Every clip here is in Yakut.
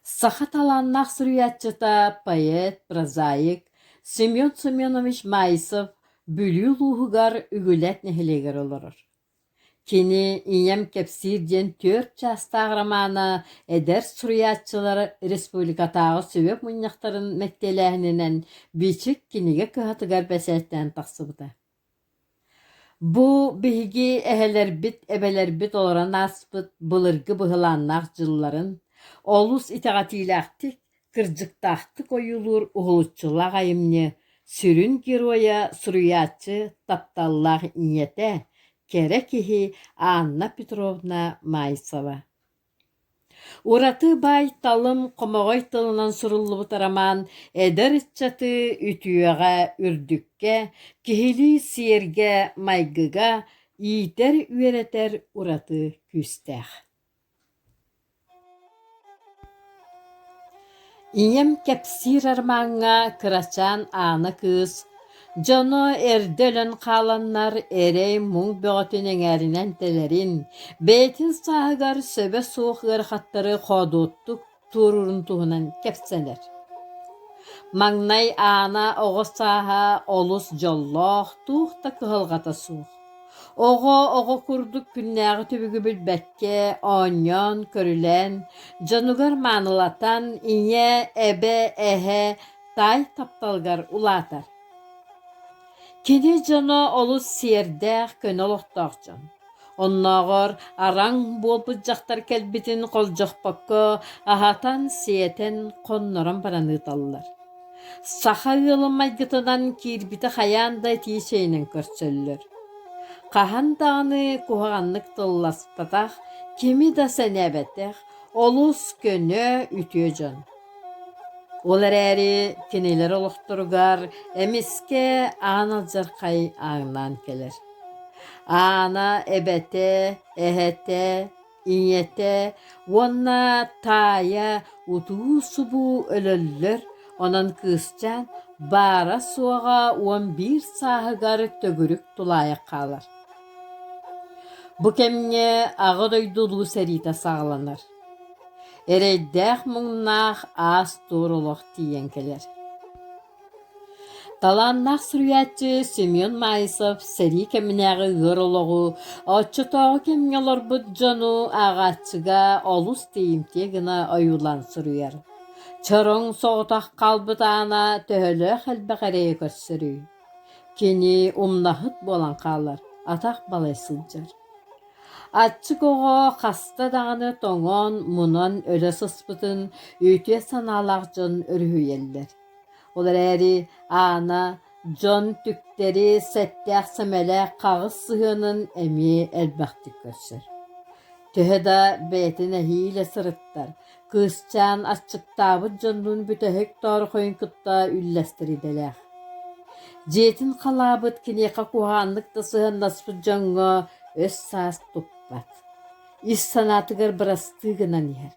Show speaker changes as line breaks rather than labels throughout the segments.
Саха талааннаах суруйааччыта, поэт, прозаик Семен Семенович Маисов Бүлүү улууһугар Үгүлээт нэһилиэгэр олорор. Кини «Ийэм кэпсиир» диэн түөрт чаастаах романа эдэр суруйааччылар республикатааҕы сүбэ мунньахтарын мэктиэлээһининэн Бичик кинигэ кыһатыгар бэчээттээн тахсыбыта. Бу биһиги эһэлэрбит, эбэлэрбит олорон ааспыт былыргы быһылааннаах дьылларын олус итэҕэтиилээхтик, кырдьыктаахтык ойуулуур уһулуччулаах айымньы сүрүн геройа суруйааччы тапталлаах ийэтэ, кэрэ киһи Анна Петровна Майсова. Ураты баай-талым, хомоҕой тылынан суруллубут роман эдэр ыччаты үтүөҕэ, үрдүккэ, киһилии сиэргэ-майгыга иитэр-үөрэтэр ураты күүстээх. Ийэм кэпсиир ромаҥҥа кырачаан Аана кыыс дьоно эрдэ өлөн хааланнар эрэй-муҥ бөҕөтүн эҥээринэн тэлэрин, бэйэтин сааһыгар сөбө суох ыарахаттары хоодуоттук туоруурун туһунан кэпсэнэр. Маҥнай Аана оҕо сааһа олус дьоллоох, туох да кыһалҕата суох. Оҕо оҕо курдук күннээҕи түбүгү билбэккэ оонньоон-көрүлээн, дьонугар маанылатан, ийэ, эбэ, эһэ, таай тапталыгар улаатар. Кини дьоно олус сиэрдээх, көнө олохтоох дьон. Оннооҕор араҥ буолбут дьахтар кэлбитин холдьохпокко аһатан-сиэтэн, хоннорон баран ыыталлар. Саха ыалын майгытынан киирбитэ хайаан да итии чэйинэн көрсөллөр. Хаһан даҕаны куһаҕаннык тылласпатах, кими да сэнээбэтэх, олус көнө, үтүө дьон. Ол эрээри кинилэр олохторугар эмискэ аан алдьархай ааҥнаан кэлэр. Аана эбэтэ, эһэтэ, Ийэтэ уонна таайа утуу-субуу өлөллөр, онон кыысчаан баара-суоҕа 11 сааһыгар төгүрүк тулаайах хаалар. Бу кэмҥэ Аҕа дойду Улуу сэриитэ саҕаланар. Эрэйдээх-муҥнаах аас-туор олох тиийэн кэлэр. Талааннаах суруйааччы Семен Маисов сэрии кэминээҕи ыар олоҕу, оччотооҕу кэмҥэ олорбут дьону ааҕааччыга олус тиийимтиэ гына ойуулаан суруйар. Чороҥ соҕотох хаалбыт Аана төһөлөөх элбэх эрэйи көрсөрүй? Кини умнаһыт буолан хаалар, атах балай сылдьар. Аччык оҕо хаста даҕаны тоҥон, мунан өлө сыспытын үтүө санаалаах дьон өрүһүйэллэр. Ол эрээри Аана дьон түктэри сэттээх-сэмэлээх хаҕыс сыһыанын эмиэ элбэхтик көрсөр. Төһө да бэйэтин эһиилэ сырыттар, кыысчаан аччыктаабыт дьоннуун бүтэһик тоорохойун кытта үллэстэр идэлээх. Дьиэтин халаабыт киниэхэ куһаҕаннык да сыһыаннаспыт дьоҥҥо өс-саас туппат. Ис санаатыгар бырастыы гынан иһэр.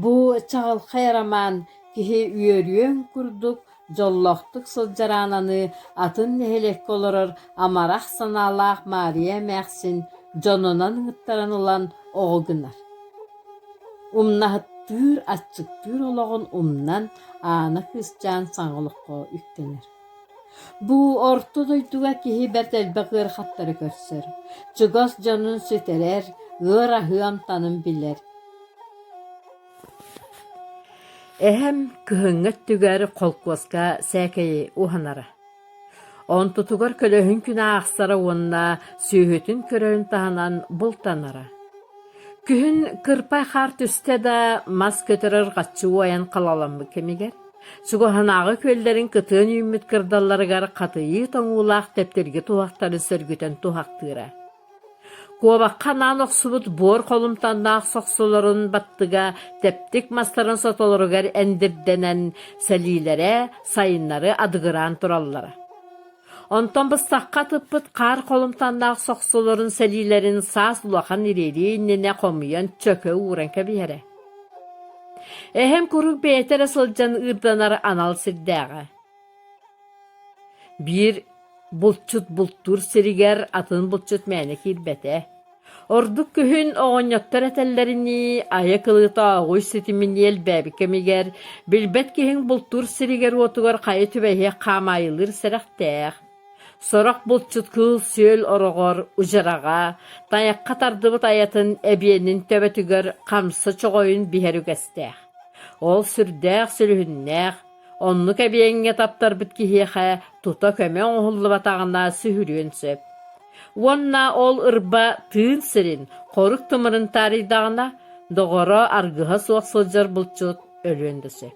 Бу чаҕылхай роман киһи үөрүөн курдук дьоллоохтук сылдьар Аананы атын нэһилиэккэ олорор амарах санаалаах Маарыйа эмээхсин дьонунан ыҥыттаран ылан оҕо гынар. Умнаһыттыыр, аччыктыыр олоҕун умнан Аана кыысчаан саҥа олоххо үктэнэр. Бу орто дойдуга киһи бэрт элбэх ыарахаттары көрсөр, чугас дьонун сүтэрэр, ыар аһыы амтанын билэр. Эһэм кыһыҥҥы өттүгэр холкуоска сээкэйи уһанара. Онтутугар көлөһүн күнэ аахсара уонна сүөһүтүн көрөрүн таһынан бултанара. Күһүн кырпай хаар түстэ да, мас көтөр ырҕаччы уойан халаламмыт кэмигэр, чугаһынааҕы күөллэрин кытыан үүммүт кырдалларыгар хатыйыы тоҥуулаах тэптиргэ туһахтарын сөргүтэн туһахтыыра. Куобахха анаан охсубут буор холумтаннаах сохсолорун баттыга тэптик мастарын сотолоругар эндирдэнэн сэлиилэрэ сайыннары адыгыраан тураллара. Онтон быстахха тыппыт хаар холумтаннаах сохсолорун сэлиилэрин саас улахан ириэрии иннинэ хомуйан чөкө ууран кэбиһэрэ. Эһэм куруук бэйэтэ эрэ сылдьан ыырданар анал сирдээҕэ. Биир булчут бултуур сиригэр атын булчут мээнэ киирбэтэ. Ордук күһүн оҕонньоттор этэллэринии, айа кылыыта ооҕуй ситиминии элбээбит кэмигэр, билбэт киһиҥ бултуур сиригэр-уотугар хайа түбэһиэх хаамаайылыыр сэрэхтээх. Сорох булчут кыыл-сүөл ороҕор, удьараҕа, тайахха тардыбыт айатын эбиэнин төбөтүгэр хамса чоҕойун биһэр үгэстээх. Ол сүрдээх сүлүһүннээх, оннук эбиэҥҥэ таптарбыт киһиэхэ тута көмө оҥоһуллубатаҕына сүһүрүөн сөп. Уонна ол ырба тыын сирин, хорук тымырын таарыйдаҕына, доҕоро аргыһа суох сылдьар булчут өлүөн да сөп.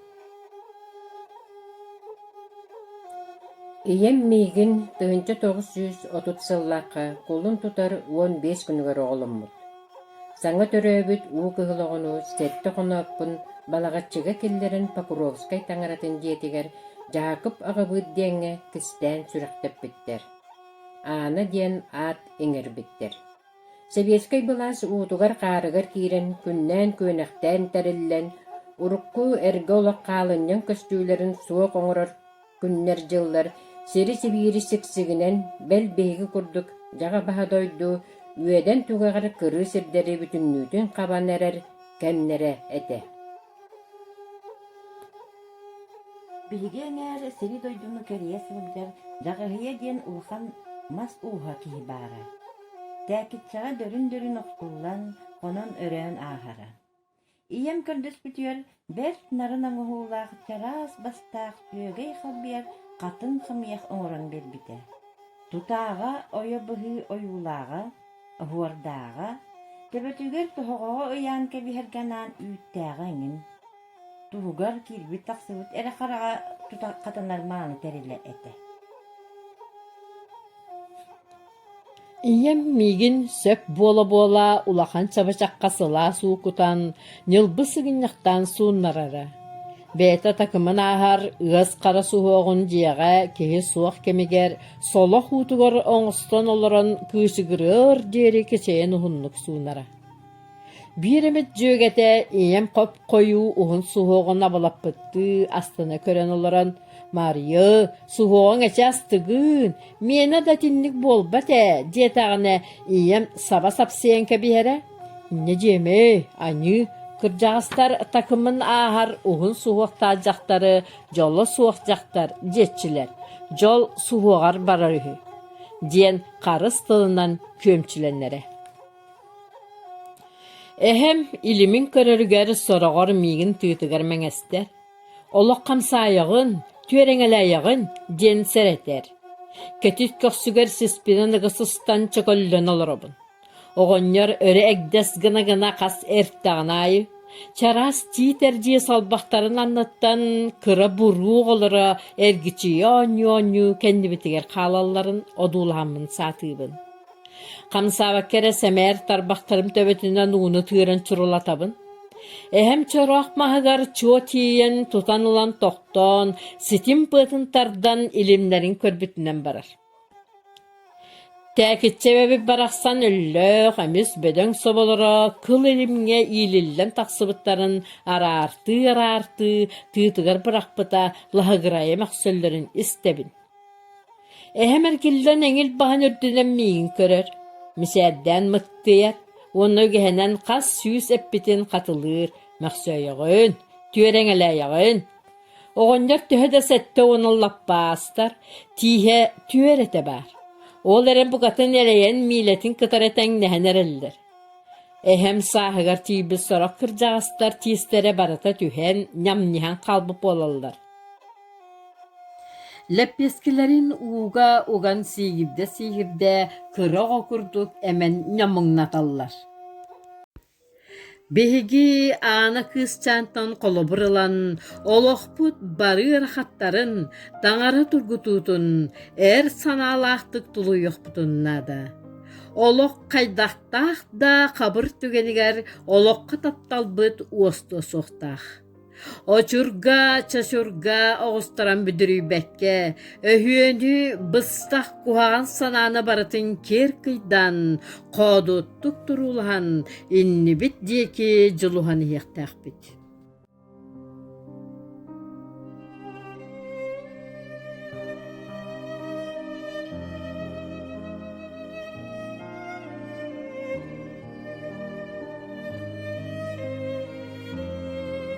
Ийэм миигин 1930 сыллаахха кулун тутар 15 күнүгэр оҕоломмут. Саҥа төрөөбүт уу кыһыл оҕону сэттэ хонооппун Балаҕаччыга киллэрэн Покровскай таҥаратын дьиэтигэр Дьаакып аҕабыыт диэҥҥэ кистээн сүрэхтэппиттэр. Аана диэн аат иҥэрбиттэр. Сэбиэскэй былаас уутугар-хаарыгар киирэн күннээн-күөнэхтээн тэриллэн, урукку эргэ олох хаалынньаҥ көстүүлэрин суох оҥорор күннэр-дьыллар сири-сибиири сиксигинэн, бэл биһиги курдук дьаҕа баһа дойду үөдэн түгэҕэр кырыы сирдэри бүтүннүүтүн хабан эрэр кэмнэрэ этэ.
Биһиги эҥээр сири-дойдуну кэрийэ сылдьар Дьаҕыһыйа диэн улахан мас ууһа киһи баара. Тээкиччэҕэ дөрүн-дөрүн охсуллан, хонон-өрөөн ааһара. Ийэм көрдөспүтүгэр бэрт нарын оҥоһуулаах чараас бастаах сүөгэй халбыйар хатыҥ хамыйах оҥорон биэрбитэ. Тутааҕа ойо быһыы ойуулааҕа, оһуордааҕа, төбөтүгэр тоһоҕоҕо ыйаан кэбиһэргэ анаан үүттээҕэ эҥин. Туһугар киирбит-тахсыбыт эрэ хараҕа тута хатанар мааны тэрилэ этэ.
Ийэм миигин сөп буола-буола улахан чабычахха сылаас уу кутан, ньылбы сыгынньахтаан сууннарара. Бэйэтэ такымын ааһар ыас хара суһуоҕун дьиэҕэ киһи суох кэмигэр солох уутугар оҥостон олорон кыычыгырыар диэри кичэйэн уһуннук суунара. Биир эмит дьүөгэтэ ийэм хоп-хойуу уһун суһуоҕун абылаппыттыы астына көрөн олорон «Маарыйа, суһуоҕуҥ эчи астыгыын, миэнэ да итинник буолбат ээ» диэтэҕинэ ийэм саба сапсыйан кэбиһэрэ: «Инньэ диэмэй, аньыы, кырдьаҕастар такымын ааһар уһун суһуохтаах дьахтары дьоло суох дьахтар диэччилэр, дьол суһуоҕар барар үһү» диэн харыс тылынан күөмчүлэнэрэ. Эһэм илимин көрөрүгэр сороҕор миигин тыытыгар мэҥэстэр, «Олох хамсаайаҕын, түөрэҥэлээйэҕин» диэн сэрэтэр. Кэтит көхсүгэр сиспинэн ыга сыстан чөкөллөн олоробун. Оҕонньор өрө эгдэс гына-гына хас эртэҕин аайы, чараас тиит эрдьиэ салбахтарын анныттан кыра буруу оҕолоро эргичийэ оонньуу-оонньуу кэннибитигэр хаалалларын одуулаһаммын саатыыбын. Хамсаабакка эрэ сэмээр тарбахтарым төбөтүнэн ууну тыыран чурулатабын. Эһэм чороох маһыгар чуо тиийэн тутан ылан тохтоон, ситим быатын тардан илимнэрин көрбүтүнэн барар. Тээкиччэ эбэбит барахсан өллөөх, эмис бөдөҥ соболоро кыл илимҥэ иилиллэн тахсыбыттарын араартыы-араартыы тыытыгар бырахпыта лаһыгырайа мөхсөллөрүн истэбин. Эһэм эргиллэн эҥил баһын үрдүнэн миигин көрөр, мисээрдээн мыттыйар уонна үгэһинэн хас сүүс эппитин хатылыыр, мөхсөөйөҕүн, түөрэҥэлээйэҕин. Оҕонньор төһө да 70 лаппаастар, тииһэ түөр этэ баар. Ол эрэн букатын элэйэн миилэтин кытары тэҥнэһэн эрэллэр. Эһэм сааһыгар тиийбит сорох кырдьаҕастар тиистэрэ барыта түһэн, ньамньыһан хаалбыт буолаллар. Лэппиэскилэрин ууга уган сиигирдэ-сиигирдэ кыра оҕо курдук эмэн ньамыҥнаталлар. Биһиги Аана кыысчаантан холобур ылан, олохпут бары ыарахаттарын, таҥара тургутуутун эр санаалаахтык тулуйуохпутун наада. Олох хайдахтаах да хабыр түгэнигэр олоххо тапталбыт уостуо суохтаах. Очурга, чочурга оҕустаран бүдүрүйбэккэ, өһүөнү, быстах куһаҕан санааны барытын киэр кыйдаан, хоодуоттук туруулаһан, иннибит диэки дьулуһан иһиэхтээхпит.